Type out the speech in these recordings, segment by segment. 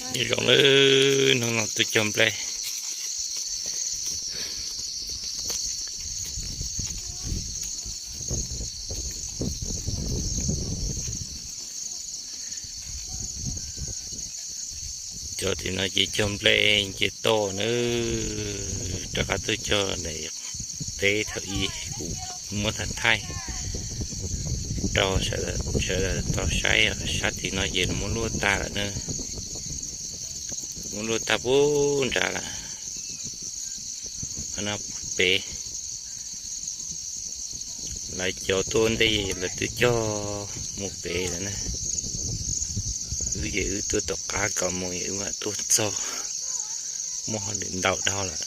Zoo lawm, hnub no tuaj cog nplej. Cov tim no ces cog nplej nce toj na, rov qab tuaj cog daim teb thaum ub kuv muab thaij thaij rau sawv daws tau saib. Sab tim no ces muab luaj tag lawm na, muab luaj tag puag nrad lawm. Qhov no pem, lawv cov tuaj ntej lawv twb cog mus pem lawm na. Wb ces wb tuaj tom qab kom mus es wb mam tuaj txog, muaj hauj lwm ntau dhau lawm.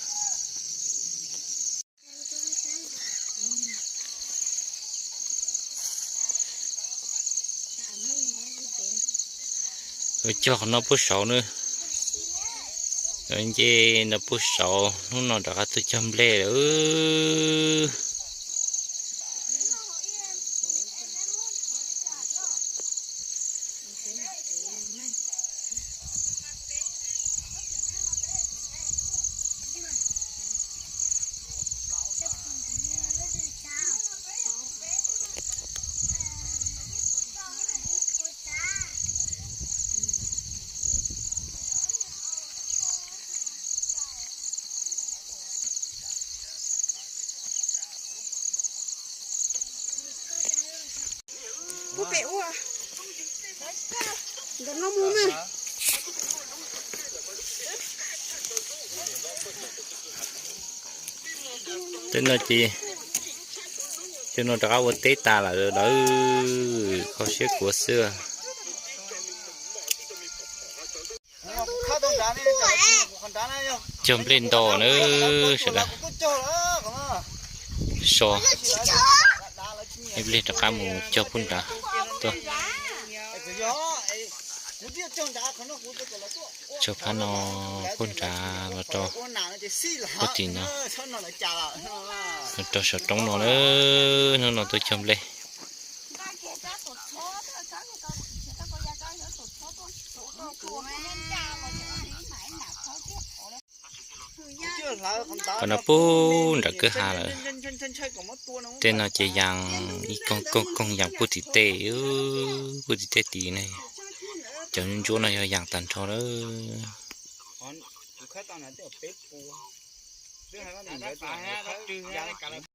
Cog qhov no puag saud na, nce no puag saud, hnub no rov qab tuaj cog nplej lawm. Tej no ces cov no rov qab ua teb tas lawm lawm, kho siab kuav xwb. Cog nplej nto na sawv daws. So, ib pliag rov qab mus cog puag nrad tuaj. Tsawg phab no puag nrad los rau puag tim no, los rau saum roob no na, hnub no tuaj cog nplej. Qhov no puag nram kwj ha lawm. Tej no ces yas ib koog koog koog yas puag tim tej, puag tim tej tid ne. Cov ntsuab no yog yas tag nrho lawm.